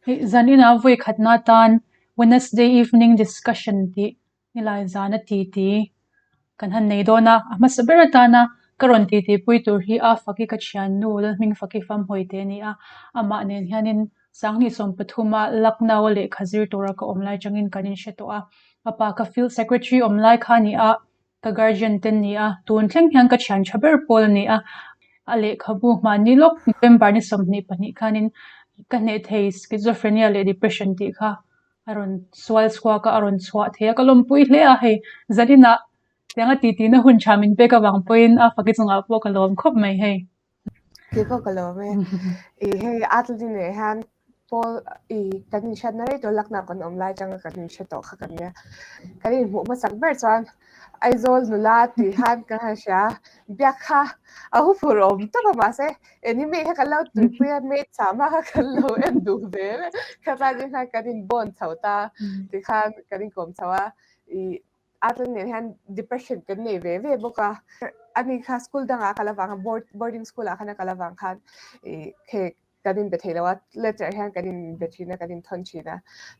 Hei zaninah vawi khatna atan Wednesday evening discussion tih nilai zana titi kan han nei dawn a, a hmasa ber atana ka rawn titi pui tur hi a faki ka thiannu Lalhming Faki Famhawi te a ni a, amah nen hianin Sanghnih 13 a Lucknow a lehkha zir tura ka awm lai changin kan inhre tawh a, a pa ka field secretary awm lai kha a ni a, Ka guardian te ni a, tun thleng hian ka thian tha ber pawl a ni a, a lehkhabu hmanni lawk November ni 22 khanin ka hneh thei schizophrenia leh depression tih kha a rawn sual chhuak a, a rawn chhuah thei a, ka lawmpui hle a, hei zaninah tianga titi na hun tha min pek avang pawhin a faki chungah pawh ka lawm khawp mai hei. Kei pawh ka lawm e. I hei Atlin leh hian Paul i kan inhriatna rei tawh lakna kan awm lai atanga kan inhre tawh kha kan nia. Kan inhmuh hmasak ber chuan Aizawl nula tih khan kan han hria a, biak kha a huphurh awm tawp a mahse anime kha kan lo tuipui a maid chama kha kan lo en duh ve em khatlai te khan kan inbawn chho ta tikhan kan inkawm chho a i Atlan nen hian depression kan nei ve ve bawk a. Ani kha school dangah a kal avang khan board boarding school ah khan a kal avang khan ih hei kan inbe thei lo a, letter hian kan inbe thin a, kan inthawn thin a.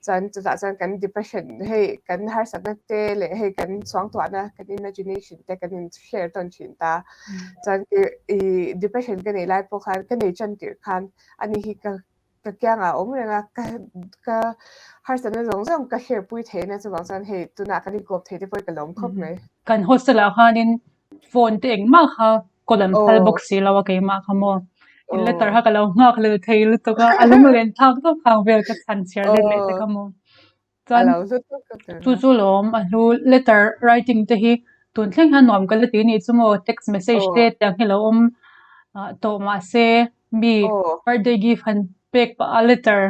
Chuan chutah chuan kan depression hei kan harsatna te leh hei kan suangtuahna kan imagination te kan in share tawn thin ta. Chuan ih depression ka nei lai pawh khan ka nei tan tirh khan ani hi ka Ka kiangah a awm reng a, ka ka harsatna zawng zawng ka share pui thei na chuvang chuan hei tunah kan inkawp thei te pawh hi ka lawm khawp mai. Kan hostel ah khanin phone te engmah kha call an phal bawk si lo a keimah kha maw. In letter kha ka lo nghak lel thei lutuk a, a lunglen thlak tawp khang vel ka chhan chhiar let leh te kha maw. Chuan chu chu lawm a hlu letter writing te hi tun thleng hian nuam ka la ti anih chu maw text message te tiang hi lo awm tawh mahse mi birthday gift han pek pah a letter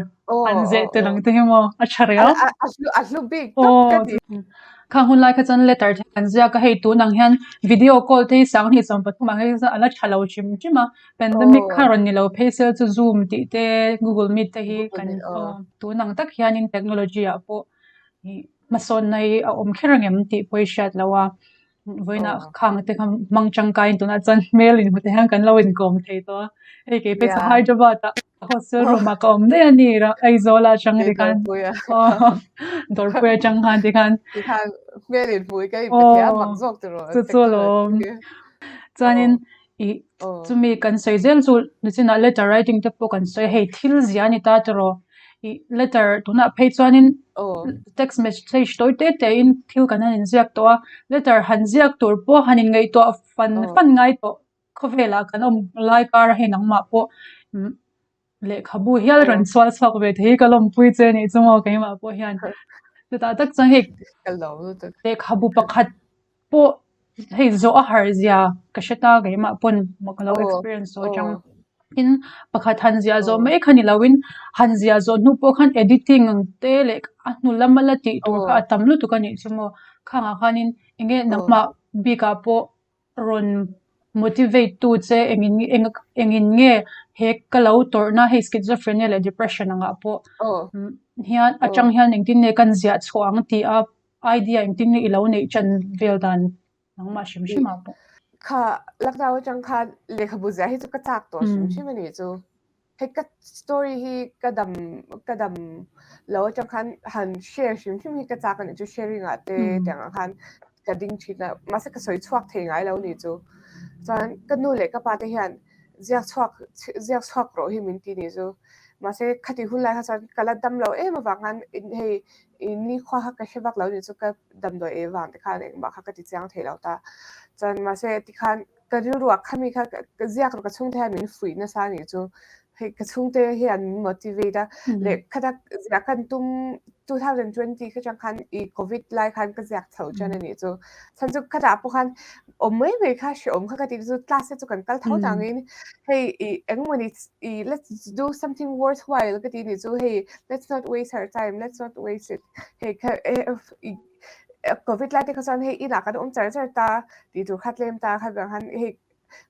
han zeh tel ang te hi maw a tha riau. Khang hun lai kha chuan letter te kan ziak a hei tun ang hian video call te hi sanghnih 13 ang hi chuan a la tha lo hrim hrim a. Pandemic kha rawn ni lo phei sel chu Zoom tih te Google Meet te hi kan tun ang tak hianin technology ah pawh ih hmasawnna hi a awm kher angem tih pawh i hriat loh a, vawiinah khang te kha hmang tangkaiin tunah chuan hmel inhmu te hian kan lo inkawm thei tawh a, hei kei phei chu Hyderabad ah hostel room ah ka awm daih a ni Aizawl ah atang tikhan Dawrpui atang khan tikhan chu chu alawm chuanin Ih chumi kan sawi zel chu nichinah letter writing te pawh kan sawi a, hei thil zia a ni ta tiraw ih letter tunah phei chuanin text message tawi te te in thil kan han inziak tawh a, letter han ziak tur pawh han inngaihtuah fan fan ngai tawh khawvelah kan awm lai kar a hei nangmah pawh lehkhabu hial rawn chhual chhuak ve thei hi ka lawmpui che anih chu maw keimah pawh hian chutah tak chuan hei lehkhabu pakhat pawh hei zawh a har zia ka hre ta keimah pawn ka lo experience tawh atang tin pakhat han ziah zawh mai kha ni loin han ziah zawh hnu pawh khan editing ang te leh a hnu lama la tih tur kha a tam lutuk anih chu maw khangah khanin enge nangmah bikah pawh rawn motivate tu che engin eng engin nge he ka lo tawrhna hei schizophrenia leh depression angah pawh hian atang hian engtin nge kan ziah chhuah ang tih a idea engtin nge i lo neih ṭan vel dan nangmah hrim hrim ah pawh. Kha lockdown atang khan lehkhabu ziah hi chu ka chak tawh hrim hrim a nih chu. Hei ka story hi ka dam ka dam lo atang khan han share hrim hrim hi ka chak a nih chu sharing ah te tiang ang khan ka ding thin a mahse ka sawi chhuak thei ngai lo a nih chu. Chuan ka nu leh ka pa te hian ziak chhuak ziak chhuak rawh hi min ti a nih chu. Mahse khati hun lai kha chuan ka la dam lo em avang khan hei i nikhua kha ka hre vak lo a nih chu ka damdawi ei vang te khan engmah kha ka ti chiang thei lo ta. Chuan mahse tikhan ka rilruah khami kha ka ziak rawh ka chhungte hian min fuih nasa a nih chu hei ka chhungte hian min motivate a leh khata ziah kan tum 2020 kha chang khan i covid lai khan ka ziak chho ṭan a nih chu chhan chu khatah pawh khan awm mai mai kha hrehawm kha ka tih chu class te chu kan kal tho tangin hei i engmawni i let's do something worthwhile ka ti nih chu hei let's not waste our time let's not waste it hei kha i covid lai te kha chuan hei inah kan awm char char ta tih tur kha tlem ta kha vang khan hei.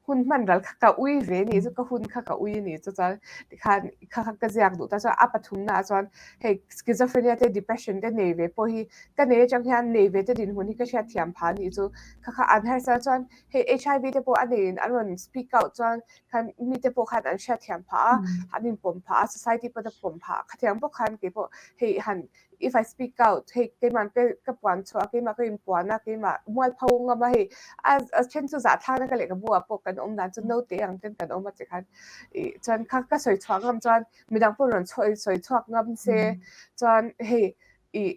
hun hman ral kha ka ui ve nih chu ka hun kha ka ui nih chu chuan tikhan kha kha ka ziak duh ta chuan a pathumna ah chuan hei schizophrenia te depression te nei ve pawh hi ka nei atang hian nei ve te dinhmun hi ka hriat thiam phah nih chu kha kha an harsa chuan hei HIV te pawh a neiin an rawn speak out chuan khan mite pawh khan an hriat thiam phah a an inpawm phah a society pawn a pawm phah khatiang bawk khan keipawh hei han if I speak out hei keimah ka ka puan chhuah a keimah ka inpuan a keimah mualpho ngam a hei a a then chu zahthlakna ka lehkhabu ah pawh kan awm dan chu naute ang ten kan awm a tikhan ih chuan kha ka sawi chhuah ngam chuan midang pawh rawn sawi sawi chhuak ngam se chuan hei ih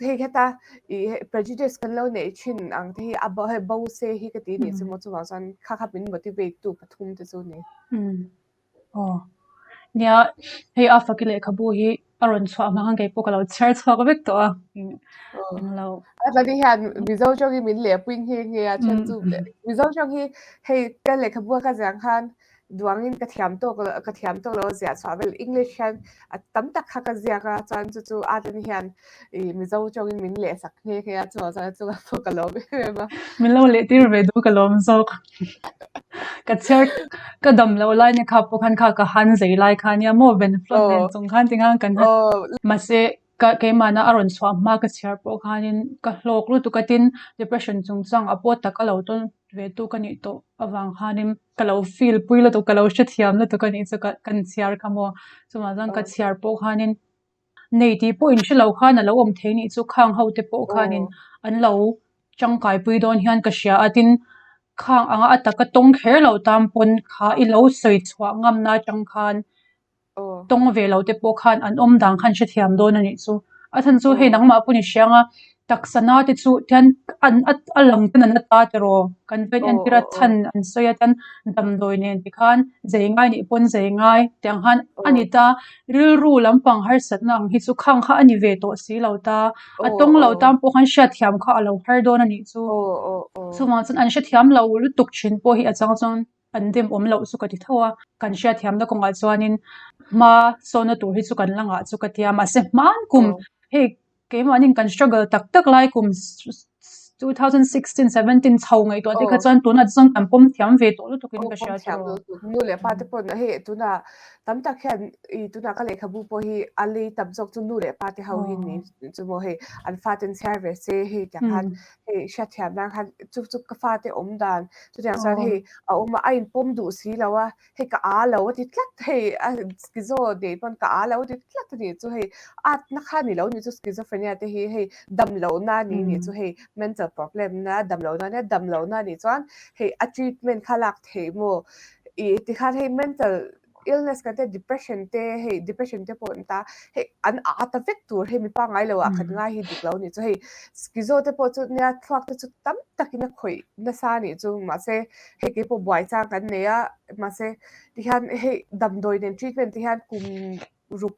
hei heta ih prejudice kan lo neih thin ang te hi a bo hei bo se hi ka ti nih chu maw chuvang chuan kha kha min motivate tu pathum te chu a ni. Aw, nia hei a faki lehkhabu hi a rawn chhuah hma khan kei pawh ka lo chhiar chhuak vek tawh a. Englo. A tani hian Mizo tawng hi min lehpui nghe nghe a then chu Mizo tawng hi hei ka lehkhabu a ka ziah khan duangin ka thiam tawk lo ka thiam tawk lo a ziah chhuah vel English hian a tam tak kha ka ziak a chuan chu chu a tani hian ih Mizo tawngin min lehsak nghe nghe a chuvang chuan a chungah pawh ka lawm em em a. Min lo lehtir ve duh ka lawm zawk. Ka chhiar ka dam loh lai na kha pawh khan kha ka han zei lai kha nia maw venflon nen chung khan tikhan kan han mahse ka keimahna a rawn chhuah hma ka chhiar pawh khanin ka hlawk lutuk a tin depression chungchang a pawh tak a lo tawn ve tu ka nih tawh avang khanin ka lo feel pui lutuk ka lo hrethiam lutuk a nih chu ka kan chhiar kha maw chuvang chuan ka chhiar pawh khanin Nei tih pawh in hrelo khan a lo awm thei nih chu khang ho te pawh khanin an lo tangkai pui dawn hian ka hria a tin khang anga a taka tawng kher lo tan pawn kha i lo sawi chhuah ngamna atang khan tawng ve lo te pawh khan an awm dan khan hrethiam dawn a nih chu. A chhan chu hei nangmah pawh ni hriang a taksa na te chu tihian an a lang ten an ata tiraw kan va entir a chhan an sawi a chuan damdawi nen tikhan zei ngai nih pawn zei ngai tiang khan a ni ta rilru lampang harsatna ang hi chu khang kha a ni ve tawh si lo ta a tawng lo tan pawh khan hriatthiam kha a lo har dawn a nih chu chuvang chuan an hrethiam lo lutuk thin pawh hi a chang chuan an dem awm loh chu ka ti tho a, kan hriatthiamna kawngah chuanin hma sawnna tur hi chu kan la ngah chu ka ti a, mahse hman kum hei keimahni kan struggle tak tak lai kum 2016 17 chho ngaihtuah te kha chuan tunah chuan kan pawm thiam ve tawh lutuk in ka hria tawh. Nu leh pa te pawh hei tunah tam tak hian i tunah ka lehkhabu pawh hi a lei tam zawk chu nu leh pa te ho hi ni chu maw hei an faten chhiar ve se hei tiang khan hei hriatthiam nan khan chu chu ka fate awm dan chutiang chuan hei a awm a a inpawm duh si lo a hei ka â lo a ti tlat hei a schizo nei pawn ka â lo a ti tlat a nih chu hei âtna kha ni lo ni chu schizophrenia te hi hei dam lohna a ni nih chu hei mental problem na dam lohna ania dam lohna a nih chuan hei a treatment kha lak theih maw ih tikhan hei mental illness kan te depression te hei depression te pawh an ta hei an a ta vek tur hei mi pangngai lo ah khat ngai hi dik lo nih chu hei schizo te pawh chu nia thluak te chu tam takin a khawih nasa nih chu mahse hei kei pawh buai chang kan nei a mahse tihian hei damdawi nen treatment te hian kum ruk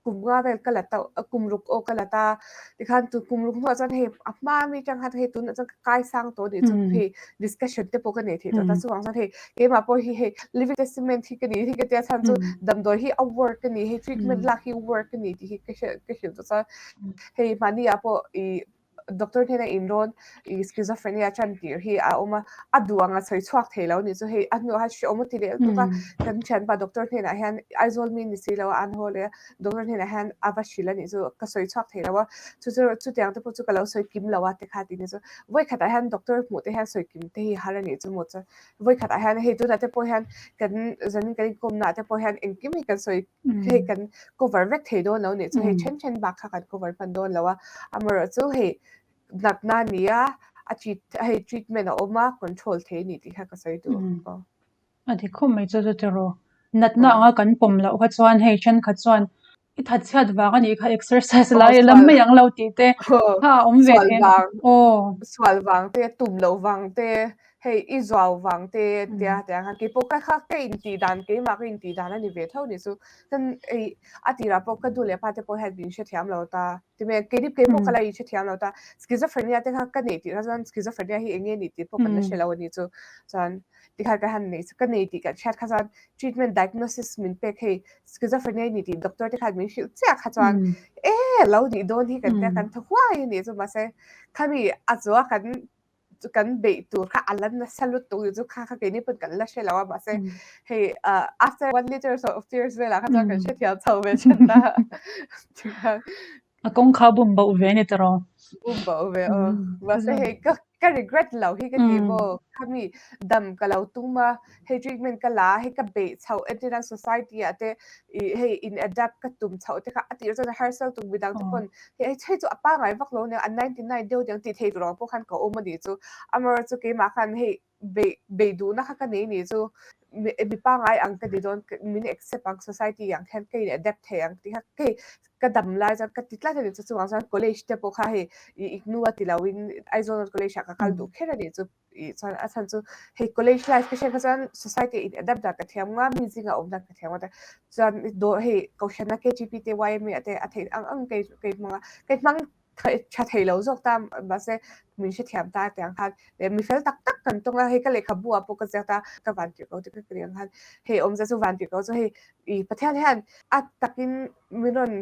kum nga vel ka la tauh a kum ruk aw ka la ta tikhan tu kum ruk hnuah chuan hei a hma mi atang khan hei tunah chuan ka kai sang tawh anih chu hei discussion te pawh ka nei theih tawh ta chuvang chuan hei keimah pawh hi hei living testament hi ka ni hi ka tia chhan chu damdawi hi a work a ni hei treatment lak hi work a ni tih hi ka hrilh ka hrilh tawh chuan hei mahni ah pawh ih Doctor hnena inrawn i schizophrenia chan tir hi a awm a, a duh ang a sawi chhuak thei lo nih chu hei a hnuah hian hreawm a ti leh lutuk a, kan thianpa doctor hnenah hian Aizawl mi ni si lo a an haw leh a, doctor hnenah hian a va hrilh a nih chu ka sawi chhuak thei lo a, chu chu chutiang te pawh chu ka lo sawi kim lo a ti kha ti nih chu vawikhatah hian doctor hmuh te hian sawi kim te hi har a nih chu maw chuan vawikhatah hian hei tunah te pawh hian kan zanin kan inkawmnaah te pawh hian engkim hi kan sawi hei kan cover vek thei dawn lo nih chu hei then then bak kha kan cover hman dawn lo a amaherawh chu hei natna a ni a a treat hei treatment a awm a control thei a ni tih kha ka sawi duh aw. A dik khawp mai chu chu tiraw natna anga kan pawm loh kha chuan hei thenkhat chuan i thatchhiat vang a nih kha exercise lai a lam mai ang lo tih te kha a awm ve thei a aw. Sual vang te tum loh vang te Hei i zuau vang te tia tiang khan keipawh ka kha ka intih dan keimah ka intih dan a ni ve tho nih chu chuan hei a tirah pawh ka nu leh pa te pawh hian min hrethiam lo ta time keini keipawh ka la inhrethiam lo ta schizophrenia te kha ka neih tih kha chuan schizophrenia hi eng nge nih tih pawh kan la hre lo a nih chu chuan tikhan ka han nei ka nei tih kan hriat kha chuan treatment diagnosis min pek hei schizophrenia ni tih doctor te khan min hrilh chiah kha chuan e lo nih dawn hi kan tia kan thaw huai a nih chu mahse khami a zuah kan. kan beih tur kha a la nasa lutuk chu kha kha keini pawn kan la hre lo a mahse hei after one liters of tears velah kha chuan kan hrethiam chho ve thin ta. A kawng kha bum boh ve a ni tawh. Bum boh ve aw. Mahse hei ka ka regret lo hi ka ti maw. Khami dam ka lo tum a, hei treatment ka la a, hei ka beih chhoh entirna society ah te ih hei in adapt ka tum chhoh te kha a tirh chuan a harsal tum midang te pawn hei hei chu a pangngai vak lo nia a 99 deuh deuh tih thei tur ang pawh khan ka awm a nih chu. Amaherawhchu keimah khan hei beih beih duhna kha ka nei nih chu mi mi pangngai ang ka ti dawn min accept ang society ang hian ka in adapt thei ang tih kha hei ka dam lai chuan ka ti tlat a ni chu chuvang chuan college te pawh kha hei ih IGNOU a ti lo in Aizawl college ah ka kal duh kher a nih chu ih chuan a chhan chu hei college life ka hriat kha chuan society in adapt dan ka thiam nga mi zinga awm dan ka thiam nga chuan dawr hei kohhrana K_G_P te Y_M_A ah te a theih ang ang ka ka in hmang a ka in hmang tha thei lo zawk ta mahse min hrethiam ta tiang khan leh mi fel tak tak kan tawng a hei ka lehkhabu ah pawh ka ziak ta ka van tirh ko te ka ti ang khan hei awmzia chu van tirh ko chu hei ih Pathian hian a takin min rawn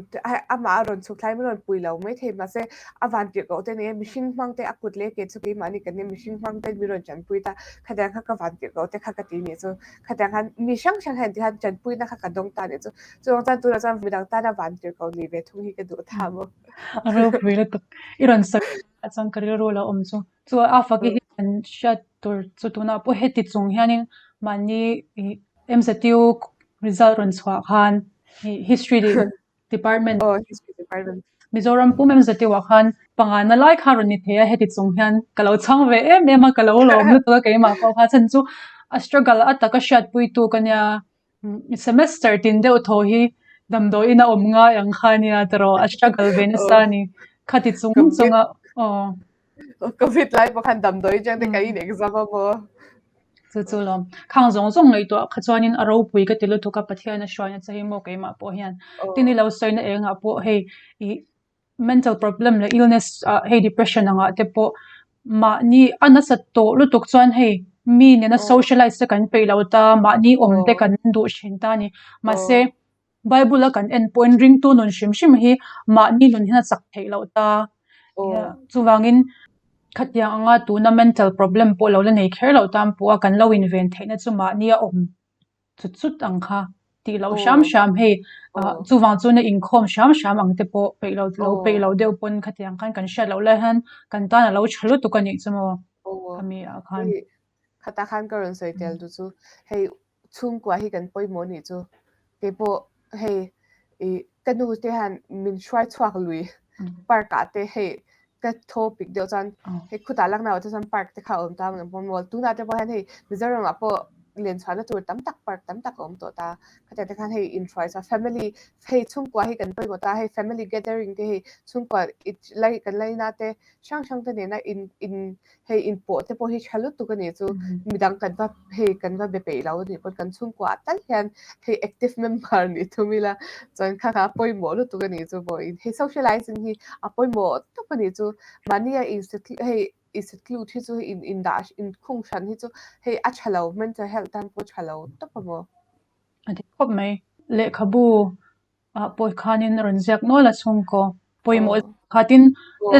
amah a rawn chhuk thlai min rawn pui lo maithei mahse a van tirh ko te nia mihring hmang te a kut leh ke chu keimahni kan nia mihring hmang te min rawn tanpui ta khatiang kha ka van tirh ko te kha ka ti nih chu khatiang khan mi hrang hrang hian tikhan tanpuina kha ka dawng ta nih chu chuvang chuan tunah chuan midang tana van tirh ko ni ve thung hi ka duh ta maw. A ropui lutuk. I rawn sawi ah chuan ka rilru lo awm chu. Chu a faki hi kan hriat tur chu tunah pawh heti chung hianin mahni ih MZU result rawn chhuah khan ih history department Aw history department. Mizoram pum MZU ah khan pangana lai kha rawn ni thei a heti chung hian ka lo chhang ve em em a ka lo lawm lutuk a keimah pawh kha chhan chu a struggle a taka hriatpuitu ka nia. Semester tin deuh thaw hi damdawi in a awm ngai ang kha nia tawh a struggle ve nasa a ni. Khati chung chunga aw. Covid lai pawh khan damdawi atang te kan in exam a maw. Chu chu lawm. Khang zawng zawng ngaihtuah kha chuanin a ropui ka ti lutuk a Pathian a hruaina che hi maw keimah pawh hian. Tin i lo sawina engah pawh hei ih mental problem leh illness ah hei depression angah te pawh mahni a nasat tawh lutuk chuan hei mi nena socialize te kan peih lo ta mahni awm te kan duh thin ta a ni mahse bible a kan en pawhin ringtu nun hrim hrim hi mahni nun hian a chak theih loh ta chuvangin khatiang anga tuna mental problem pawh lo la nei kher loh tan pawha kan lo inven theihna chu mahni a awm. Chut chut ang kha tih loh hram hram hei chuvang chuan a inkhawm hram hram ang te pawh peih lo lo peih lo deuh pawn khatiang khan kan hriat loh lai hian kan tan a lo tha lutuk a nih chu maw khami ah khan. Khata khan ka rawn sawi tel duh chu hei chhungkua hi kan pawimawh nih chu keipawh hei ih ka nu te hian min hruai chhuak lui park ah te hei ka thaw pik deuh chuan hei khutah Lucknow te chuan park te kha a awm ta a maw tunah te pawh hian hei Mizoram ah pawh len chhuahna tur tam tak park tam tak a awm tawh ta khatiang te khan hei inhruai chuan family hei chhungkua hi kan pawimawh ta hei family gathering te hei chhungkua lai kan laina te hrang hrang te nena in in hei inpawh te pawh hi tha lutuk a ni chu midang kan va hei kan va be peih lo a nih pawn kan chhungkua ah tal hian hei active member nih thum ila chuan kha kha a pawimawh lutuk a ni chu vawiin hei socializing hi a pawimawh tawp a ni chu mahni a in hei in seclude hi chu in in dah in khung hran hi chu hei a tha lo mental health tan pawh a tha lo tawp a maw. A dik khawp mai lehkhabu ah pawh khanin a rawn ziak nual a chhungkaw pawimawh kha tin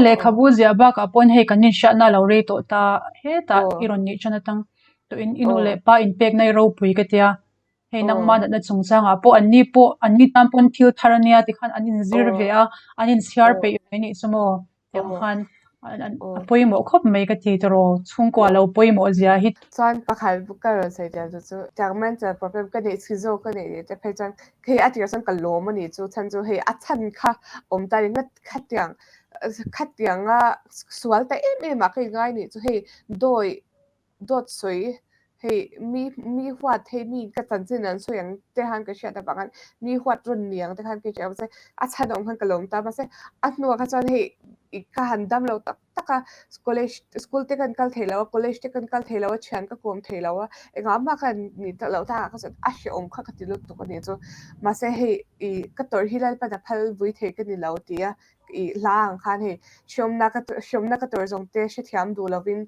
lehkhabu ziah bakah pawhin hei kan inhriatna a lo rei tawh ta hetah i rawn nih tan atang tawhin i nu leh pa inpekna i ropui ka tia hei nangma natna chungchangah pawh anni pawh anni tan pawn thil thar ania tikhan an inzir ve a an inchhiar peih ve anih chu maw. Tiang khan a pawimawh khawp mai ka ti tawh chhungkua lo pawimawh zia hi. Chuan pakhat ka rawn sawi tel chu chu tiang mental problem ka neih chhi zawk ka neih leh te phei chuan hei a tirah chuan ka lawm a nih chu chhan chu hei a chhan kha awm ta ringawt khatiang khatianga sual ta em em ah ka inngai nih chu hei dawi dawt sawi hei mi mi huat hei mi ka chanchin an sawi ang te khan ka hriat avang khan mi huat rawn ni ang te khan ka hria mahse a chhan awm khan ka lawm ta mahse a hnuah kha chuan hei ka han dam lo tak tak a college school te kan kal thei lo a college te kan kal thei lo a thian ka kawm thei lo a engah mah khan ni tak loh takah kha chuan a hrehawm kha ka ti lutuk a ni chu mahse hei ih ka tawrh hi Lalpan a phal vui thei ka ni lo ti a ih hla ang khan hei hriawmna ka hriawmna ka tawrh zawng te hrethiam duh lovin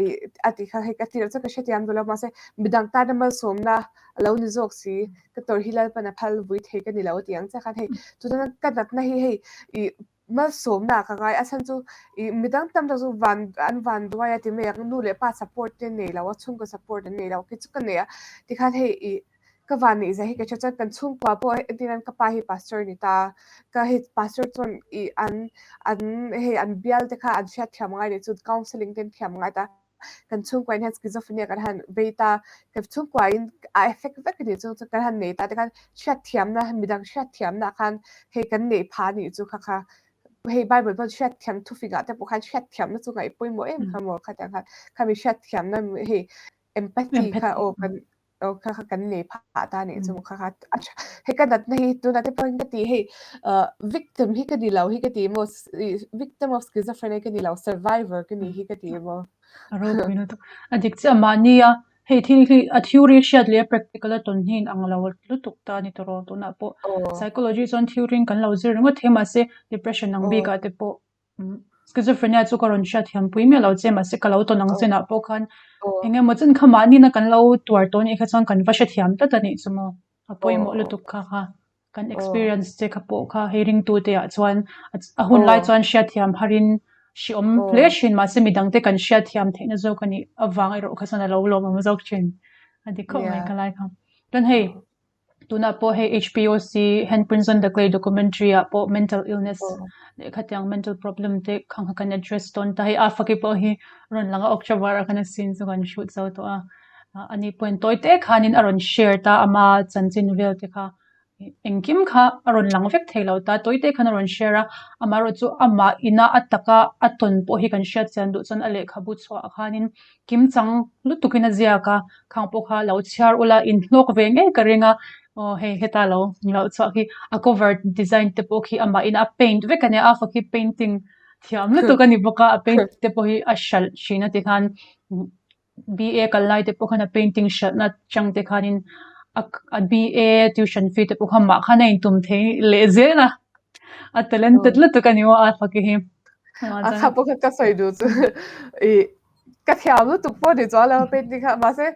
ih a tih kha hei ka tirh chu ka hrethiam duh lo mahse midang tana malsawmna a lo ni zawk si ka tawrh hi Lalpan a phal vui thei ka ni lo a ti ang chiah khan hei chutiang ka natna hi hei ih. Malsawmna ka ngai a chhan chu ih midang tam tak chu van an van duai a ti mai ang nu leh pa support te an nei lo a chhungkaw support an nei lo khi chu ka nei a tikhan hei ih ka van neih zia hi ka hria chuan kan chhungkua pawh entirnan ka pa hi pastor a ni ta ka hei pastor chuan ih an an hei an bial te kha an hriatthiam ngai leh chu counselling te an thiam ngai ta. Kan chhungkua in hian schizophrenia kan han vei ta, kan chhungkua in a effect vek a nih chu chu kan han nei ta te khan hriatthiamna midang hriatthiamna ah khan hei kan neih phah a nih chu kha kha hei bible pawh hriatthiam thufing ah te pawh khan hriatthiamna chu ngaih pawimawh em kha maw khatiang khan khami hriatthiamna hei empathy kha aw kan Aw kha kha kan nei phah ta nih chu kha kha a tha hei ka natna hi tunah te pawhin ka ti hei ah victim hi ka ni lo hi ka ti maw victim of schizophrenia ka ni lo survivor ka ni hi ka ti maw. A ropui lutuk. A dik chiah mahni a hei thil hi a theory hriat leh a practical a tawn hi in ang lo lutuk ta a ni tawh rawh tunah pawh psychology chuan theory in kan lo zir ringawt thei mahse depression ang bikah te pawh Schizophrenia chu ka rawn hriat thiam pui miah lo che mahse ka lo tawn ang chinah pawh khan eng emaw chin kha mahni na kan lo tuar tawh anih kha chuan kan va hrethiam tlat a nih chu maw a pawimawh lutuk kha kha kan experience te kha pawh kha hei ringtu te ah chuan a hun lai chuan hriatthiam harin hriawm hle thin mahse midang te kan hriatthiam theihna zawk a nih avang erawh kha chuan a lo lawmawm zawk thin a dik khawp mai ka lai kha chuan hei Tunah pawh hei HPOC, Handprints on the Clay documentary ah pawh mental illness leh khatiang mental problem te khang kha kan address dawn ta. Hei a faki pawh hi rawn lang a October ah khan a scene chu kan shoot zo tawh a. Ani pawhin tawi te khanin a rawn share ta ama chanchin vel te kha engkim kha a rawn lang vek thei lo ta. Tawi te khan a rawn share a, amaherawhchu amah ina a taka a tawn pawh hi kan hriat chian duh chuan a lehkhabu chhuah khanin Kimchang lutukin a ziak a, khang pawh kha lo chhiar ula inhlawk ve ngei ka ring a, aw hei heta lo lo chhuah khi a cover design te pawh khi amahin a paint vek a nia, a fa khi painting thiam lutuk a ni bawk a, a paint te pawh hi a hralh thin a tikhan BA kal lai te pawh khan a painting hralhna chang te khanin a BA tuition fee te pawh kha amah khan a intum thei leh zel a, a talented lutuk a ni maw a fa khi hi. A kha pawh kha ka sawi duh chu ih ka thiam lutuk pawh ni chuan lo painting kha mahse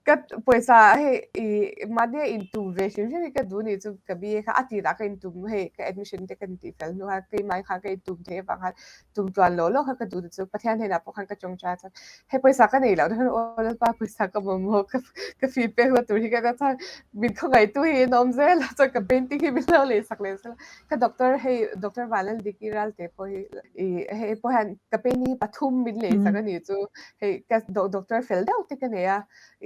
ka pawisa hei ih mahni a intum ve hrim hrim hi ka duh nih chu ka BA kha a tirah ka intum hei ka admission te ka intih fel hnu khan keimah khan ka intum theih avang khan tum tluan lawh lawh kha ka duh ni chu Pathian hnenah pawh khan ka tawngtai chuan hei pawisa ka nei loh na khan aw Lalpa pawisa ka mamawh ka ka fee pek na tur hi ka ta chuan min khawngaihtu hi in awm zel a chuan ka painting hi min lo lei sak leh zel a. Ka doctor hei doctor Vanlaldiki Ralte pawh hi ih hei pawh hian ka painting hi pathum min lei sak a ni chu hei ka doctor fel deuh te ka nei a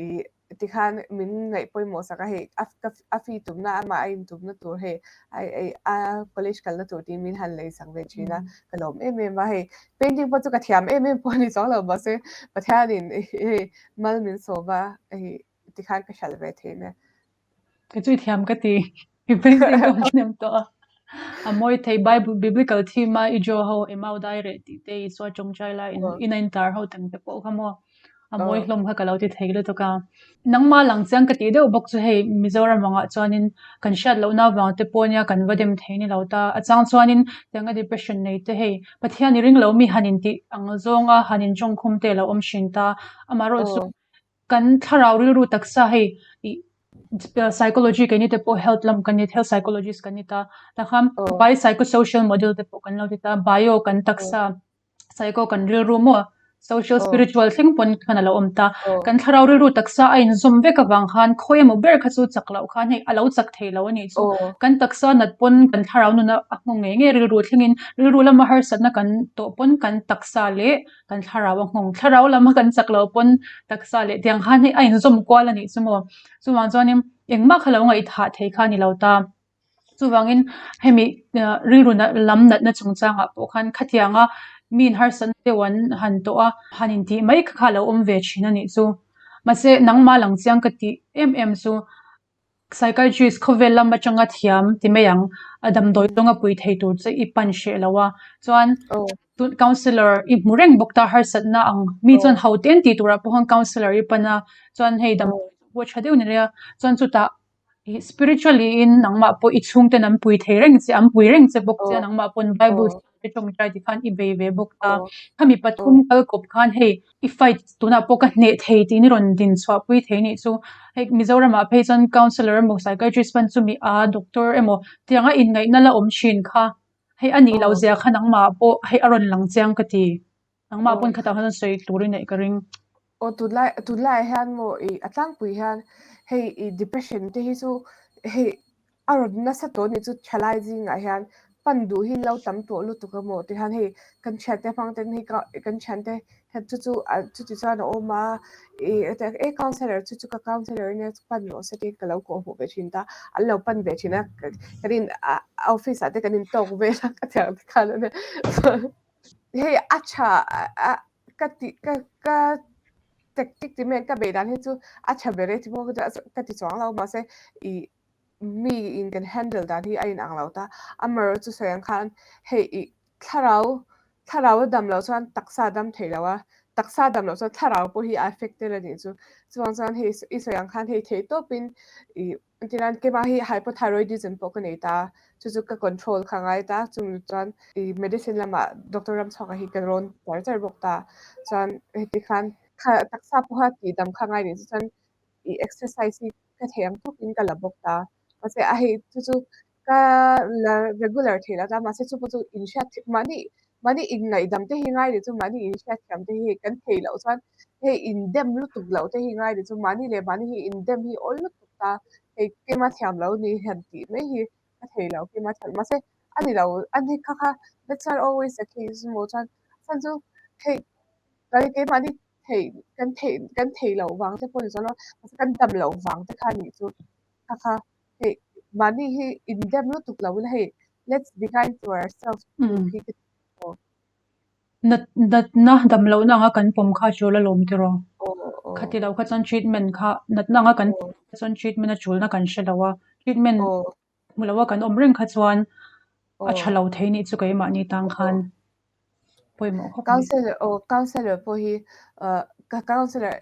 ih tikhan min ngaih pawimawh sak a hei a ka a fee tumna amah a intumna tur hei a ih a college kalna tur tiin min han lei sak ve thin a ka lawm em em a hei painting pawh chu ka thiam em em pawh a ni chuang lo mahse Pathianin hei mal min sawm a hei tikhan ka hralh ve theih nia. Kei chu i thiam ka ti. I painting ka hmu hnem tawh a. A mawi thei Bible biblical theme a i draw ho Emau dai reh tih te Isua tawngtai lai in in a intar ho tang te pawh kha maw a mawi hlawm kha ka lo ti thei lutuk a. Nangmah lang chiang ka tih deuh bawk chu hei Mizoram angah chuanin kan hriat lohna avang te pawh nia kan va dem thei ni lo ta. A chang chuanin tianga depression nei te hei Pathian i ring lo mi han intih ang zawnga han intawngkhum te a lo awm thin ta. Amaherawhchu Kan thlarau rilru taksa hei ih psychology keini te pawh health lam kan ni health psychologist kan ni ta tah khan biopsychosocial model te pawh kan lo ti ta bio kan taksa psycho kan rilru maw social spiritual thleng pawn khan a lo awm ta kan thlarau rilru taksa a inzawm vek avang khan khawi emaw ber kha chu chak loh khan hei a lo chak thei lo a nih chu kan taksa nat pawn kan thlarau nun a nghawng ngei ngei rilru thlengin rilru lama harsatna kan tawh pawn kan taksa leh kan thlarau a nghawng thlarau lama kan chak lo pawn taksa leh tiang khan hei a inzawm kual a nih chu maw chuvang chuanin engmah kha lo ngaihthah thei kha a ni lo ta chuvangin hemi rilru lam natna chungchangah pawh khan khatianga mi inharsatna deuh an han tawh a han intih mai kha kha a lo awm ve thin a nih chu mahse nangmah lang chiang ka tih em em chu Psychiatrist khawvel lam atanga thiam ti mai ang, a damdawi zawnga pui thei tur che i pan hreh lo a, chuan counsellor i hmu reng bawk ta harsatna ang mi chuan ho te an tih turah pawh khan counsellor i pan a, chuan hei damdawi pawh a tha deuh ni rei a, chuan chutah ih spiritually in nangmah pawh i chhungten an pui thei reng che an pui reng che bawk che a nangmah pawn bible i tawngtai tikhan i bei ve bawk ta, khami pathum kal kawp khan hei I fight tunah pawh ka hneh thei tiin i rawn din chhuah pui thei nih chu. Hei Mizoramah phei chuan counsellor emaw psychiatrist hman chu mi a doctor emaw tianga inngaihna la awm thin kha. Hei a nih loh zia kha nangmah pawh hei a rawn lang chiang ka ti. Nangmah pawn khatah khan sawi tur i neih ka ring. Aw tunlai tunlaiah hian maw ih a tlangpui hian hei ih depression te hi chu hei a rawn nasa tawh anih chu thalai zingah hian pan duh hi an lo tam tawh lutuk a maw tihian hei kan thiante hmang ten hei ka kan thiante hian chu chu ah chuti chuan a awm a ih e counsellor chu chu ka counsellor ania pan rawh se tiin ka lo kawhhmuh ve thin ta an lo pan ve thin a kan in ah office ah te kan in tawk vel a ka thiam te khan ania hei a tha a ka ti ka ka tactic ti mai ka beih dan hi chu a tha ber e ti pawh ka ti chuang lo mahse ih mi in kan handle dan hi a inang lo ta amaherawhchu chu sawi ang khan hei ih thlarau thlarau a dam loh chuan taksa a dam thei lo a taksa a dam loh chuan thlarau pawh hi a affect tel a nih chu chuvang chuan hei i sawi ang khan hei theih tawpin ih Engtinan keimah hi hypothyroidism pawh ka nei ta, chu chu ka control kha ngai ta, chung chuan i medicine lamah doctor Ramchhuaka hi ka rawn char char bawk ta, chuan heti khan kha taksa pawha tihdam kha ngai nih chu chuan i exercise hi ka thei ang tawkin ka la bawk ta, mahse a hei chu chu ka la regular thei lo ta, mahse chu pawh chu inhriat mahni Mahni inngaihdam te hi ngai leh chu mahni inhriatthiam te hi kan thei loh chuan hei indem lutuk loh te hi ngai leh chu mahni leh mahni hi indem hi awl lutuk ta hei keima thiam lo ni han tih mai hi ka thei lo keima thiam mahse a ni lo a ni kha kha that's not always the case maw chuan chuan chu hei kan keimahni thei kan thei kan thei loh vang te pawh ni chuan mahse kan dam loh vang te kha nih chu kha kha hei mahni hi indem lutuk lo ila hei let's be kind to ourselves tih hi ka ti. Nat natna dam lohna anga kan pawm kha a tul alawm tiraw? Khati lo kha chuan treatment kha natna anga kan pawm kha chuan treatment a tulna kan hre lo a, treatment hmu lo a kan awm reng kha chuan a tha lo thei nih chu keimahni tang khan pawimawh khawp mai. Counsellor aw counsellor pawh hi ka counsellor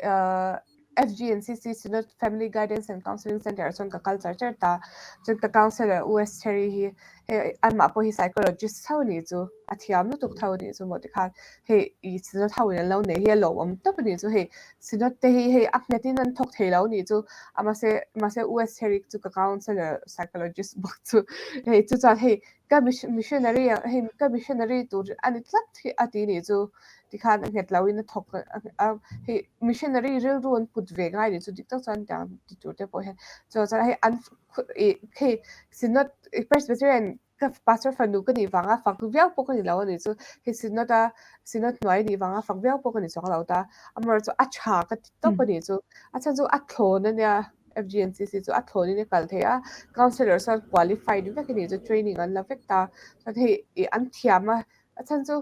FGNCC Synod Family Guidance and Counselling Centre ah chuan ka kal char char ta chuan ka counsellor U Estheri hi hei amah pawh hi psychologist tho anih chu a thiam lutuk tho anih chu maw tikhan hei ih Synod ho in an lo nei hi a lawmawm tawp anih chu hei Synod te hi hei a nghet in an thawk thei lo anih chu a mahse mahse U Estheri chu ka counsellor psychologist bawk chu hei chu chuan hei ka missionary hei ka missionary tur a ni tlat hi a ti nih chu tikhan a nghet lo in a thawk a hei missionary rilru an put ve ngai nih chu dik tak chuan tiang ti tur te pawh hian chuan chuan hei an ih hei synod presbyterian ka pastor fanu ka nih vanga fak viau pawh ka ni lo a nih chu hei synod a synod hnuai nih vanga fak viau pawh ka ni chuang lo ta amaherawhchu chu a tha ka ti tawp a nih chu a chhan chu a thlawn a nia. FGNCC chu a thlawnin a kal thei a, counsellor chuan qualified vek a nih chu training an la vek ta, chuan hei ih an thiam a, a chhan chu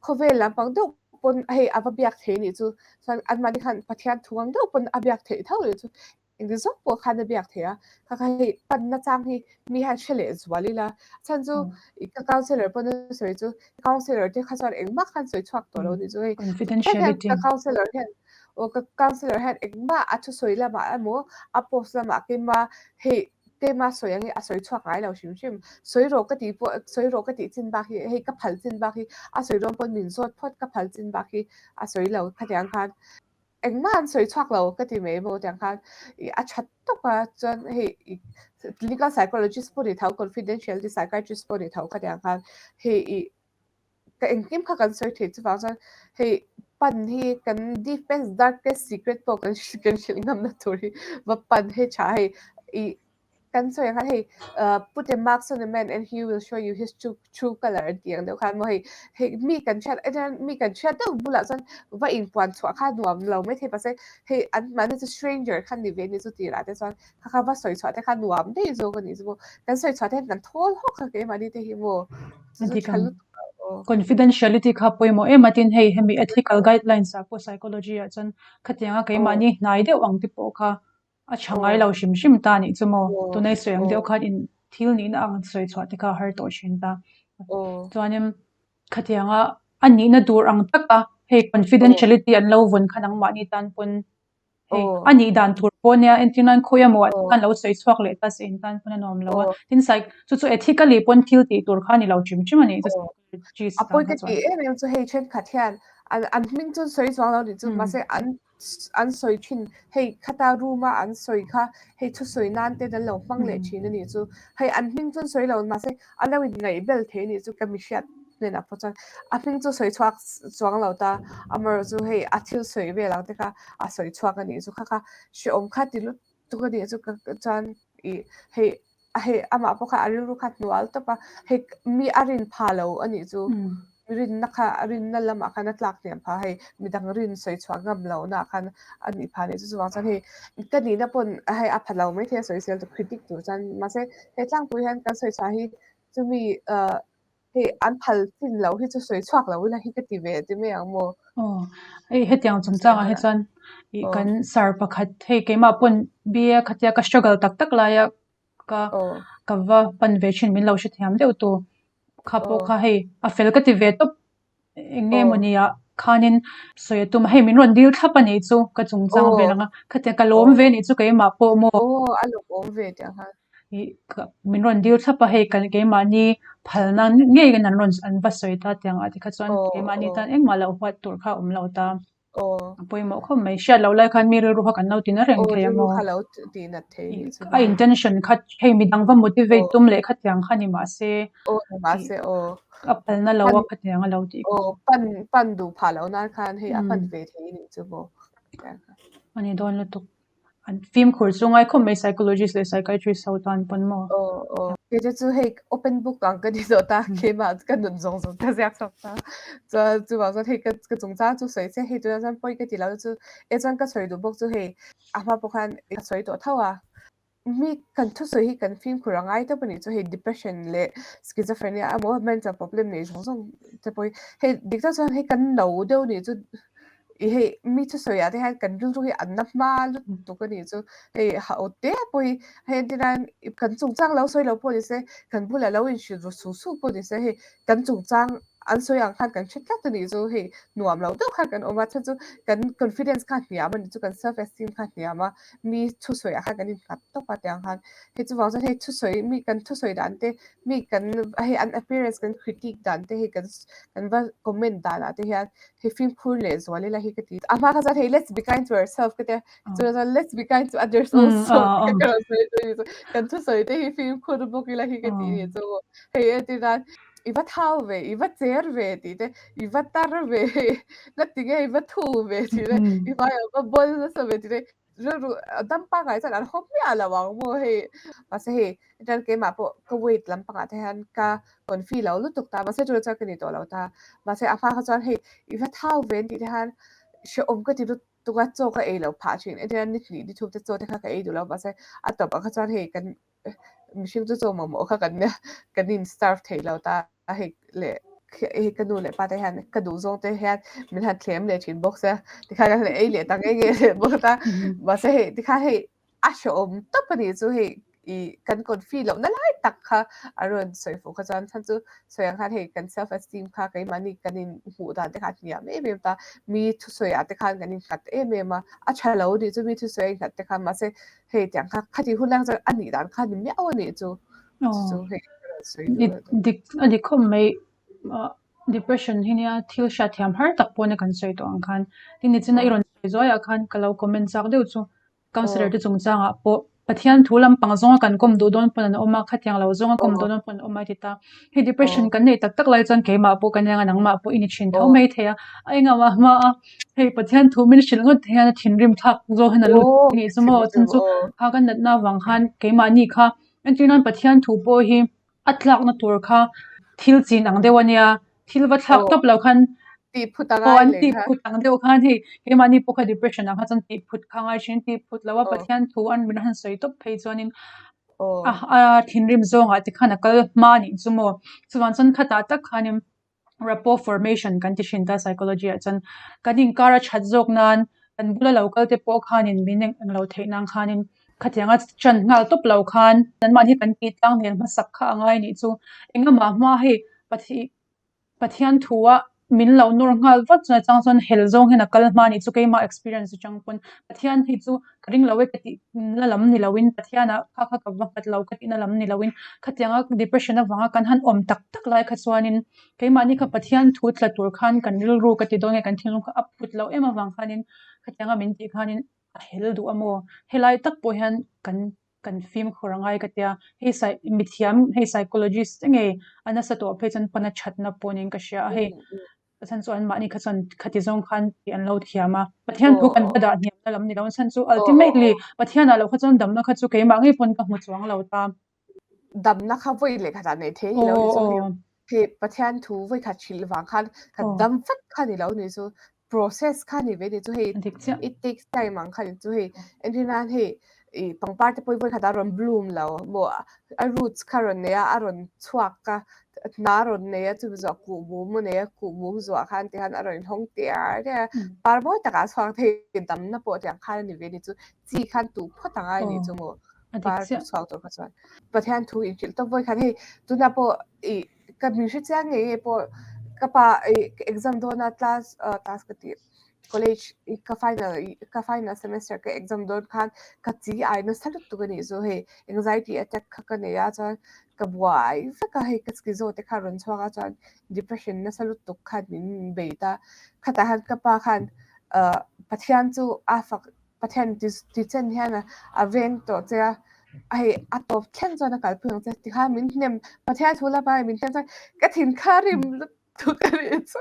khawvel lampang deuh pawn hei a va biak thei a nih chu, chuan anmahni khan Pathian thu ang deuh pawn a biak theih tho a nih chu, engti zawk pawh khan a biak theih a, kha kha hei panna chang hi mi hian hre leh zual ila, a chhan chu ih ka counsellor pawn a sawi chu counsellor te kha chuan engmah khan sawi chhuak tawh lo a nih chu hei, ka counsellor hian Aw ka counsellor hian engmah a thusawi lamah emaw a post lamah keima hei keima sawi ang hi a sawi chhuak ngai lo hrim hrim. Sawi rawh ka tih pawh sawi rawh ka tih chin bak hi hei ka phal chin bak hi a sawi dawn pawn min zawt phawt ka phal chin bak hi a sawi lo khatiang khan engmah an sawi chhuak lo ka ti mai maw tiang khan ih a tha tawk a chuan hei ih clinical psychologist pawh ni tho confidentiality psychiatrist pawh ni tho khatiang khan hei ih Ka engkim kha kan sawi thei chuvang chuan hei pan hi kan deepest darkest secret pawh kan kan hrilh ngamna tur hi va pan hei tha hei ih kan sawi ang khan hei ah put a mask on a man and he will show you his true true colour an tih ang deuh khan maw hei hei mi kan hriat mi kan hriat deuh bulah chuan va inpuan chhuah kha nuam lo maithei pasal hei an mahni chu stranger kha ni ve a ni chu tirah te chuan Kha kha va sawi chhuah te kha nuam daih zawk a nih chu maw. Kan sawi chhuah te hian kan thawl hawk a keimahni te hi maw. Chu chu tha lutuk a aw. Confidentiality kha pawimawh em a tin hei hemi ethical guidelines ah pawh psychology ah chuan khatianga keimahni hnai deuh ang te pawh kha a tha ngai lo hrim hrim ta nih chu maw. Tuna i sawi ang deuh khan in thil nihna ang sawi chhuah te kha a har tawh thin ta. Chuanin khatianga a nihna tur ang taka hei confidentiality an lo vawn kha nangmahni tan pawn Hei, a nih dan tur pawh nia, entir nan khawi emaw ah khan lo sawi chhuak leh ta se in tan pawn a nuam lo a. Tin sai, chu chu ethically pawn thil tih tur kha a ni lo hrim hrim a nih chu A pawi ka tih em em chu hei thenkhat hian an an hming chu sawi chuang lo nih chu mahse an an sawi thin hei khata room a an sawi kha hei thusawi nan ten an lo hmang leh thin a nih chu. Hei an hming chu an sawi lo mahse a lo inngaih bel thei a nih chu ka mi hriat hnenah pawh chuan a hming chu sawi chhuak chuang lo ta amaherawh chu hei a thil sawi vel ang te kha a sawi chhuak a nih chu kha kha hrehawm kha ti lut tuk a nih chu ka chuan ih hei hei amah pawh kha a rilru kha hnual tawp a hei mi a rin pha lo a nih chu rinna kha a rinna lamah khan a tlak hniam pha hei midang rin sawi chhuah ngam lohna ah khan a nih phah a nih chu chuvang chuan hei ka nihna pawn hei a pha lo maithei a sawisel tur critic tur chuan mahse he tlangpui hian kan sawi chhuah hi chumi ah hei an phal chin loh hi chu sawi chhuak lo ila hi ka ti ve ti mai ang maw? Aw, hei hetiang chungchangah hi chuan ih kan sir pakhat hei keimah pawn BA khatia ka struggle tak tak laia ka ka va pan ve thin min lo hrethiam deuh tu kha pawh kha hei a fel ka ti ve tawp eng nge mawni ah khanin sawi a tum a hei min rawn dil thlap a nih chu ka chungchang vel ang a khatia ka lawm ve nih chu keimah pawh maw. Aw a lawmawm ve tiang khan. Ih min rawn dil thlap a hei kan keimahni phalna ngei in an rawn an va sawi ta tiang ah te kha chuan keimahni tan engmah loh huat tur kha a awm lo ta. A pawimawh khawp mai hriat loh lai khan mi rilru kha kan lo ti na reng thei a maw? A intention kha hei midang va motivate tum leh khatiang kha ni mahse a phalna lo a khatiang a lo tih kha. A ni dawn lutuk. An fimkhur chu ngai khawp mai psychologist leh psychiatrist ho tan pawn maw? Aw aw. Kei te chu hei open book ang ka ni zawh ta keimah ka nun zawng zawng ka ziak chhuak ta. Chuan chuvang chuan hei ka ka chungchang chu sawi che hei tunah chuan pawi ka ti lo chu e chuan ka sawi duh bawk chu hei a hma pawh khan ka sawi tawh tho a. Mi kan thusawi hi kan fimkhur a ngai tawp a nih chu hei depression leh schizophrenia emaw mental problem nei zawng zawng te pawh hi hei dik tak chuan hei kan no deuh nih chu Ih hei mi thusawi ah te hian kan rilru hi an na hma lutuk a nih chu hei ha aw te pawh hi hei entir nan kan chungchang lo sawi lo pawh ni se kan bulah lo inhrilh ru su su pawh ni se hei kan chungchang an sawi ang khan kan hre tlat a nih chu hei nuam lo deuh khan kan awm a chhan chu kan confidence kha a hniam a nih chu kan self esteem kha a hniam a mi thusawi ah khan kan innghat tawp a tiang khan hei chuvang chuan hei thusawi mi kan thusawi dan te mi kan hei an appearance kan critique dan te hei kan kan va comment dan ah te hian hei fimkhur leh zual ila hi ka ti. A hma kha chuan hei let's be kind to ourselves ka tia chuan chuan let's be kind to others also ka ka rawn sawi chu ni chu kan thusawi te hi fimkhur bawk ila hi ka ti ni chu hei entir nan i va thau ve i va cher ve tih te i va tar ve la ti nge i va thu ve tih te i vai a va bawl nasa ve tih te rilru dam pangngai chuan an haw hmiah lo ang maw hei mahse hei chuan keimah pawh ka weight lampangah te hian ka confi lo lutuk ta mahse chu chuan ka ni tawh lo ta mahse a hma kha chuan hei i va thau ve an tih te khan hrehawm ka ti lutuk a chaw ka ei lo phah thin entirna ni hnih ni thum te chaw te kha ka ei duh lo mahse a tawpah kha chuan hei kan mihring chu chaw mamawh kha kan nia kan in starve thei lo ta hei leh hei ka nu leh pa te hian ka duh zawng te hian min han thlem leh thin bawk sia tikhan kan han ei leh ta nge nge leh bawk ta mahse hei tikhan hei a hrehawm tawp a nih chu hei ih kan confi loh na lai tak kha a rawn sawi fuh kha chuan chhan chu sawi ang khan hei kan self esteem kha keimahni kan in hmuh dan te kha a hniam em em ta mi thusawi ah te khan kan innghat em em a a tha lo nih chu mi thusawi a innghat te khan mahse hei tiang kha khati hun lai chuan a nih dan kha a ni miau a nih chu chu hei ka rawn sawi duh a ni. Dik a dik khawp mai depression hi nia thil hriatthiam har tak pawh nia kan sawi tawh ang khan tin nichina i rawn sawi zuaiah khan ka lo comment chak deuh chu Councillor te chungchangah pawh Pathian thu lampang zawnga kan kawm duh dawn pawn an awm a, khatiang lo zawnga kawm duh dawn pawn an awm a ti ta. Hei depression kan neih tak tak lai chuan keimah pawh ka nia nga nangmah pawh i ni thin tho mai thei a, a engah hma a hei Pathian thu min hrilh ngawt hian a thinrim thlak zawk hian a lut nih chu maw chhan chu kha kan natna avang khan keimahni kha entir nan Pathian thu pawh hi A tlakna tur kha thil chin ang deuh a nia, thil va thlak tawp lo khan aw an tih phut ang deuh khan hei keimahni pawh kha depression ah kha chuan tih phut kha ngai thin, tih phut lo a Pathian thu an min han sawi tawp phei chuanin a thinrim zawngah te khan a kal hma a nih chu maw. Chuvang chuan khatah tak khanin Rapport formation kan ti thin ta psychology ah chuan kan inkar a that zawk nan kan bula lo kal te pawh khanin min eng eng lo theih nan khanin khatianga chan nghal tawp lo khan anmahni kan tih tlang hmel hmasak kha a ngai nih chu engamah hma hei Pathian thu a min lo nawr nghal vat chuan a chang chuan hel zawng hian a kal hma nih chu keimah experience atang pawn Pathian hi chu ka ring lo e ka tih na lam ni loin Pathianah kha kha ka va nghat lo ka tih na lam ni loin khatianga depression avanga kan han awm tak tak lai kha chuanin keimahni kha Pathian thu tla tur khan kan rilru ka ti dawn nge kan thinlung kha a phut loh em avang khanin. Khatianga min tih khanin a hel duh a maw? Helai tak pawh hian kan kan fimkhur a ngai ka tia. Hei sai mithiam hei psychologist te ngei a nasa tawh phei chuan pana thatna pawh niin ka hria a hei. A chhan chu anmahni kha chuan khati zawng khan tih an lo thiam a. Pathian thu kan va dah hniamna lam ni lo. A chhan chu ultimately Pathianah loh kha chuan damna kha chu keimah ngei pawn ka hmu chuang lo ta. Damna kha vawi leh khatah neih thei a ni lo ni chu hei. Hei Pathian thu vawi khat hrilh vang khan ka dam vat kha ni lo ni chu. Process kha ni ve ni chu hei it takes time ang kha ni chu hei. Entir nan hei ih pangpar te pawh hi vawi khatah a rawn bloom lo maw a roots kha a rawn nei a a rawn chhuak a hna a rawn nei a chumi zawh kuh mum a nei a kuh mum zuah khan tikhan a rawn inhawng tiar tiar a par mawi takah a chhuak thei damna pawh tiang khan a ni ve ni chu chi khan tuh phawt ang a ni chu maw par chhuak tur kha chuan Pathian thu inhrilh tawp vawi khan hei tunah pawh ih ka min hre chiang ngei ngei pawh ka pa ih exam dawna class class ka tih college ka final ka final semester ka exam dawn khan ka chi ai nasa lutuk a nih chu hei anxiety attack kha ka nei a chuan ka buai vek a hei ka schizo te kha a rawn chhuak a chuan depression nasa lutuk khan min bei ta khatah khan ka pa khan ah Pathian chu a fak Pathian ti ti chen hian a veng tawh che a hei a tawp thleng chuan a kalpui ang che tikhan min hnem Pathian thu lama min hnem chuan ka thin kha rim lutuk a nih chu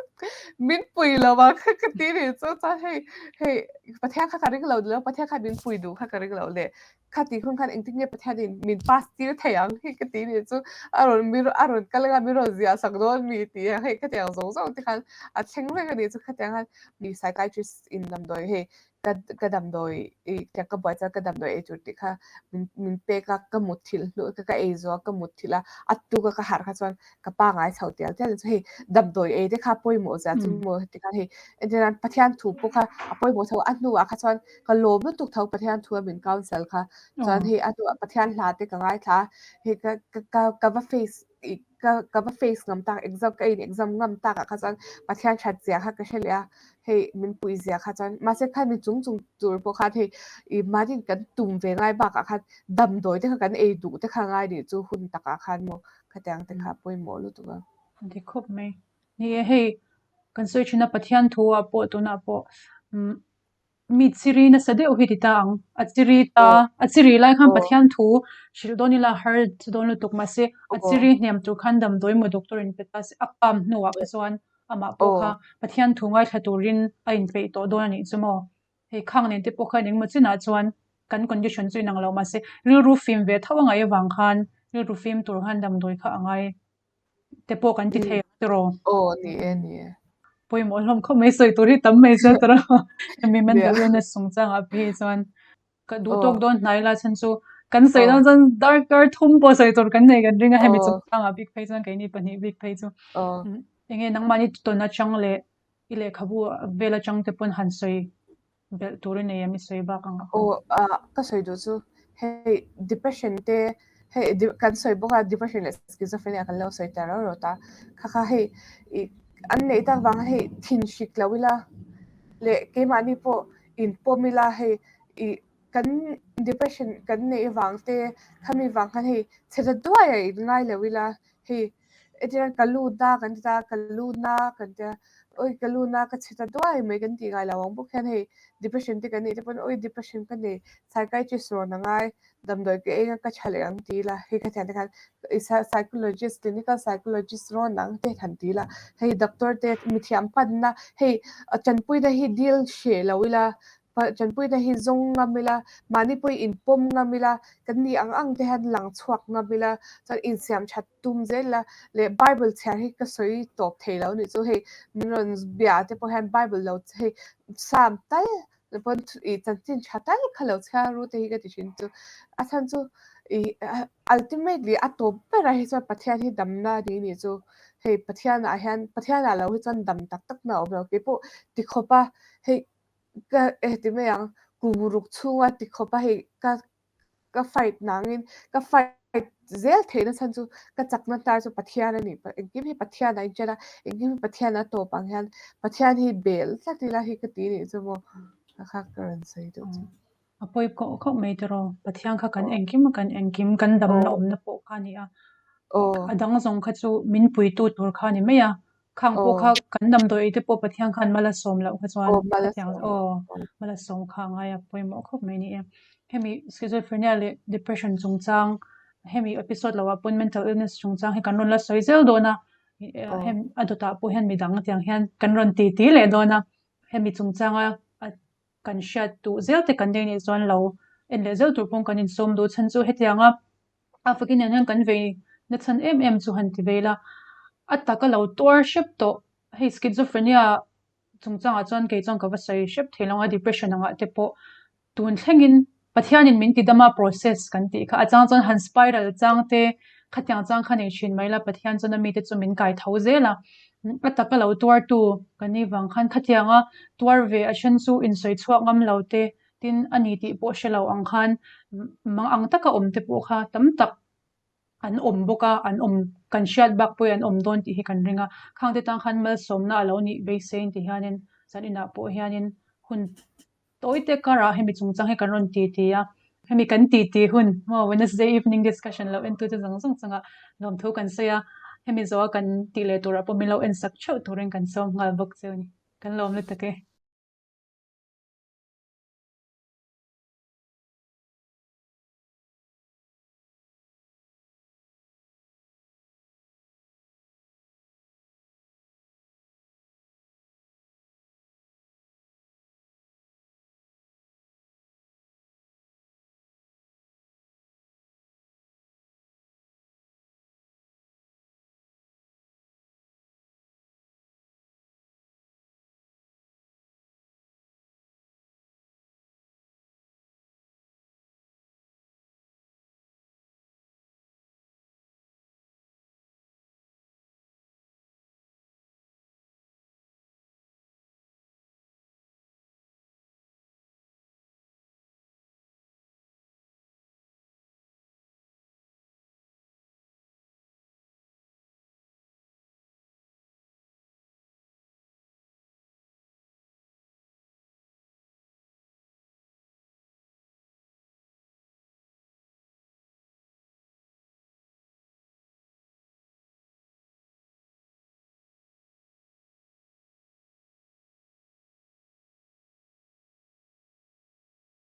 min pui lo ang kha ka ti nih chu chuan hei hei Pathian kha ka ring lo nilo Pathian kha min pui duh kha ka ring lo leh kha tih hun khan engtin nge Pathian in min pass tir thei ang hi ka ti nih chu a rawn mi a rawn kal anga min rawn ziah sak dawn mi tih ang hei khatiang zawng zawng te khan a thleng vek a nih chu khatiang khan mi psychiatrist in damdawi hei ka ka damdawi ih tiang ka buai chuan ka damdawi ei tur tih kha min min pek a ka mutthilh hnu ka ka ei zawh a ka mutthilh a a tuk a ka harh kha chuan ka pangai chho tial tial chu hei damdawi ei te kha pawimawh zia chu maw heti khan hei entir nan Pathian thu pawh kha a pawimawh tho a hnuah kha chuan ka lawm lutuk tho Pathian thu a min counsel kha chuan hei a hnuah Pathian hla te ka ngaithla a hei ka ka ka va face ih ka ka va face ngam tak exam ka in exam ngam tak ah kha chuan Pathian that zia kha ka hre leh a hei min pui zia kha chuan mahse khan mi chung chung tur pawh khan hei ih mahni kan tum ve ngai bakah khan damdawi te kha kan ei duh te kha ngai nih chu hun takah khan maw khatiang te kha pawimawh lutuk a. A ti khawp mai. Ni e hei kan sawi thin a Pathian thu ah pawh tunah pawh umm Mi chiri nasa deuh hi ti ta ang. A chiri ta, a chiri lai khan Pathian thu hrilh dawn ila har chu dawn lutuk mahse a chiri hniam tur khan damdawi maw doctor in pe ta se a calm hnuah kha chuan amah pawh kha Pathian thu ngaithla turin a inpeih tawh dawn a nih chu maw. Hei khang nen te pawh khan engmaw chinah chuan kan condition chu inang lo mahse rilru fim ve tho a ngaih avang khan rilru fim tur khan damdawi kha a ngai. te pawh kan ti thei ang tiraw? Aw ni e ni e. Pawimawh hlawm khawp mai sawi tur hi tam mai zel tiraw? Hemi mental illness chungchangah phei hi chuan ka duh tawk dawn hnai la chhan chu kan sawi dawn chuan darkar thum pawh sawi tur kan nei kan ring a hemi chungchangah bik phei chuan keini pahnih bik phei chu enge nangmahni tawn atang leh i lehkhabu vel atang te pawn han sawi Belh tur i nei em i sawi bak ang a? Aw ah ka sawi duh chu hei depression te hei kan sawi bawk a depression leh schizophrenia kan lo sawi ta rau rau ta kha kha hei ih an neih tak vang hei thin hrik lo ila leh keimahni pawh inpawm ila hei ih kan depression kan neih vang te khami vang khan hei chhe ta duai a inngai lo ila hei Hetiang ka lut a kan ti ta a, ka lut na kan tia awi ka lut na ka chhe ta duai mai kan tih ngai lo ang bawk hian hei depression te kan neih te pawn awi depression ka nei psychiatrist rawn a ngai damdawi ka eng a ka tha leh ang ti ila hei ka thiante khan psychologist clinical psychologist rawn ang te han ti ila hei doctor te mithiam panna hei tanpuina hi dil hreh lo ila Tanpuina hi zawng ngam ila, mahni pawhin inpawm ngam ila, kan ni ang ang te hian lang chhuak ngam ila, chuan insiam that tum zel ila, leh Bible chhiar hi ka sawi tawp thei lo nih chu hei min rawn bia te pawh hian Bible lo hei Psalm tal pawn ih chanchin tha tal kha lo chhiar ru te hi ka ti thin chu a chhan chu ih ultimately a tawp berah hi chuan Pathian hi damna a ni nih chu hei Pathianah hian Pathianah lo hi chuan dam tak tak na a awm lo keipawh tikhawp a hei Ka eh ti mai ang, kum ruk chhunga ti khawp a hei ka ka fight nangin ka fight zel theihna chhan chu ka chakna hnar chu Pathian a ni. Engkim hi Pathian a inchen a, engkim hi Pathian a tawp ang hian Pathian hi bel tlat ila hi ka ti nih chu maw ka kha ka rawn sawi deuh chu. A pawi khawp khawp mai tiraw, Pathian kha kan engkim a kan engkim kan damna awmna pawh kha a ni a, a dang zawng kha chu min puitu tur kha a ni mai a. Khang pawh kha kan damdawi ei te pawh Pathian khan mal a sawm loh kha chuan khatiang aw mal a sawm kha a ngai a pawimawh khawp mai a ni e. Hemi schizophrenia leh depression chungchang hemi episode loah pawn mental illness chungchang hi kan rawn la sawi zel dawn a, hem a dawtah pawh hian midang tiang hian kan rawn ti ti leh dawn a, hemi chungchanga a kan hriat duh zel te kan nei nih chuan lo en leh zel tur pawh kan insawm duh chhan chu hetianga a fakin nen hian kan vei na chhan em em chu han ti ve ila a taka lo tuar hrep tawh hei schizophrenia chungchangah chuan kei chuan ka va sawi hrep thei lo a depression angah te pawh tun thlengin Pathianin min ti dam a process kan tih kha a chang chuan han spiral chang te khatiang chang kha nei thin mai la Pathian chuan a mite chu min kai tho zel a a taka lo tuartu kan nih vang khan khatianga tuar ve a then chu insawi chhuak ngam lo te Tin, a ni tih pawh hre lo ang khan mang ang taka awm te pawh kha tam tak an awm bawk a, an awm kan hriat bak pawhin an awm dawn tih hi kan ring a. Khang te tan khan malsawmna a lo nih beiseiin ti hianin zan inah pawh hianin hun tawi te karah hemi chungchang hi kan rawn ti ti a, hemi kan ti ti hun maw Wednesday evening discussion lo entute zawng zawng chungah lawmthu kan sawi a, hemi zawha kan tih leh turah pawh min lo ensak theuh turin kan sawm nghal bawk cheu a ni. Kan lawm lutuk e.